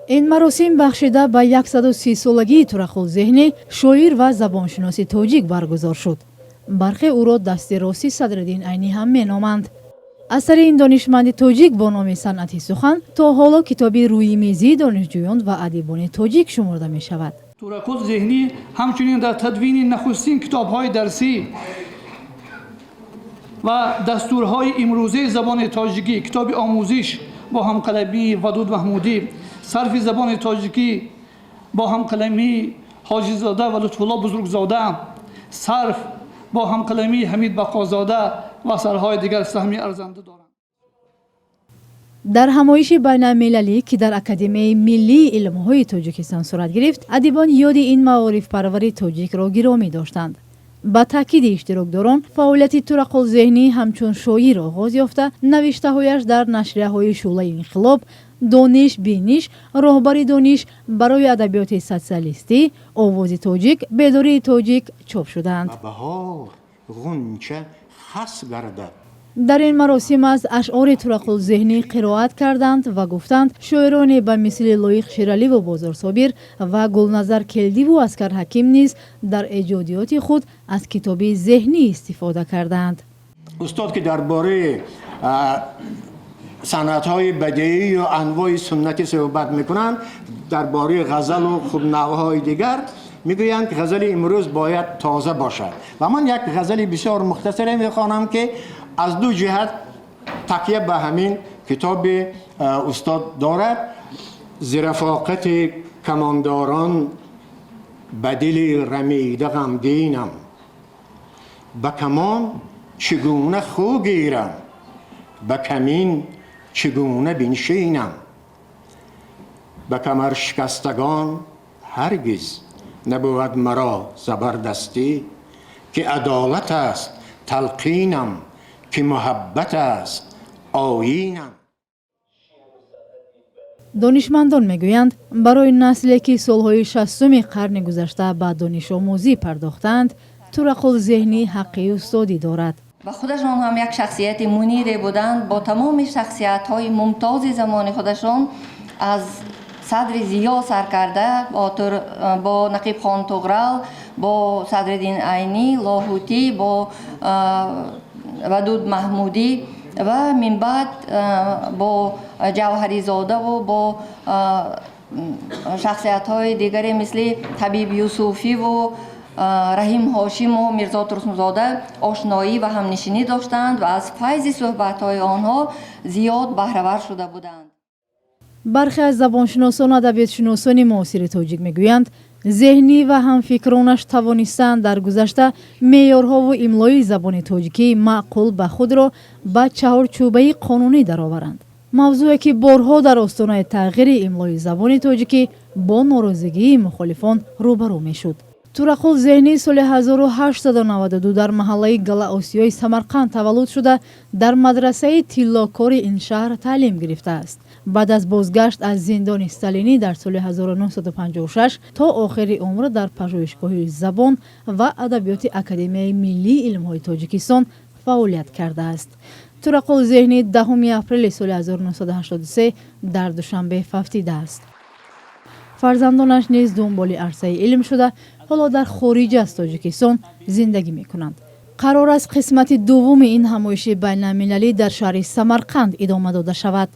Ин маросим бахшида ба 130-солагии Турақул Зеҳнӣ, шоир ва забоншиноси тоҷик, баргузор шуд. Бархе ӯро дасти рости Садриддин Айнӣ ҳам меноманд. Асари ин донишманди тоҷик бо номи «Санъати сухан» то ҳоло китоби рӯи мезии донишҷӯён ва адибони тоҷик шуморда мешавад. Турақул Зеҳнӣ ҳамчунин дар тадвини нахустин китобҳои дарсӣ ва дастурҳои имрӯзаи забони тоҷикӣ, китоби «Омӯзиш» бо ҳамқаламии Вадуд Маҳмудӣ, «Сарфи забони тоҷикӣ» бо ҳамқаламии Ҳоҷизода ва Лутфулло Бузургзода, «Сарф» бо ҳамқаламии Ҳамид Бақозода ва асарҳои дигар саҳми арзанда доранд. Дар ҳамоиши байналмилалӣ, ки дар Академияи миллии илмҳои Тоҷикистон сурат гирифт, адибон ёди ин маорифпарвари тоҷикро гиромӣ доштанд. Ба таъкиди иштирокдорон, фаъолияти Турақул Зеҳнӣ ҳамчун шоир оғоз ёфта, навиштаҳояш дар нашрияҳои «Шӯълаи инқилоб», «Дониш биниш», «Роҳбари дониш», «Барои адабиёти социалистӣ», «Овози тоҷик», «Бедории тоҷик» чоп шудаанд. Баҳор ғунча хас гардад. Дар ин маросим аз ашъори Турақул Зеҳнӣ қироат карданд ва гуфтанд, шоироне ба мисли Лоиқ Шераливу Бозорсобир ва Гулназар Келдиву Аскар Ҳаким низ дар эҷодиёти худ аз китоби Зеҳнӣ истифода кардаанд. Устод, ки дар бораи санъатҳои бадеӣ ё анвои суннатӣ суҳбат мекунанд, дар бораи ғазалу хуб навъҳои дигар мегӯянд, ки ғазали имрӯз бояд тоза бошад. Ва ман як ғазали бисёр мухтасаре мехонам, ки аз ду ҷиҳат такя ба ҳамин китоби устод дорад. Зи рафоқати камондорон ба дили рамида ғамгинам, ба камон чӣ гуна хӯ гирам, ба камин чӣ гуна биншинам? Ба камаршикастагон ҳаргиз набувад маро забардастӣ, ки адолат аст талқинам, ки муҳаббат аст оинам. Донишмандон мегӯянд, барои насле, ки солҳои 60-уми қарни гузашта ба донишомӯзӣ пардохтаанд, Турақул Зеҳнӣ ҳаққи устодӣ дорад. Ва худашон ҳам як шахсияти мунире буданд. Бо тамоми шахсиятҳои мумтози замони худашон, аз Садри Зиё сар карда, бо Нақибхон Туғрал, бо Садриддин Айнӣ, Лоҳутӣ, бо Вадуд Маҳмудӣ ва минбаъд бо Ҷавҳаризодаву бо шахсиятҳои дигаре, мисли Ҳабиб Юсуфиву Раҳим Ҳошиму Мирзо Турсунзода ошноӣ ва ҳамнишинӣ доштанд ва аз файзи суҳбатҳои онҳо зиёд баҳравар шуда буданд. Бархе аз забоншиносон, адабиётшиносони муосири тоҷик мегӯянд, Зеҳнӣ ва ҳамфикронаш тавонистанд дар гузашта меъёрҳову имлои забони тоҷикӣ маъқул ба худро ба чаҳорчӯбаи қонунӣ дароваранд, мавзӯе ки борҳо дар остонаи тағйири имлои забони тоҷикӣ бо норозигии мухолифон рӯбарӯ мешуд. Турақул Зеҳнӣ соли 1892 дар маҳаллаи Галаосиёи Самарқанд таваллуд шуда, дар мадрасаи тиллокори ин шаҳр таълим гирифтааст. Баъд аз бозгашт аз зиндони сталинӣ дар соли 1956 то охири умр дар Пажӯҳишгоҳи забон ва адабиёти Академияи миллии илмҳои Тоҷикистон фаъолият кардааст. Турақул Зеҳнӣ 10 апрели соли 1983 дар Душанбе фавтидааст. Фарзандонаш низ дунболи арсаи илм шуда, ҳоло дар хориҷ аз Тоҷикистон зиндагӣ мекунанд. Қарор аст, қисмати дуввуми ин ҳамоиши байналмилалӣ дар шаҳри Самарқанд идома дода шавад.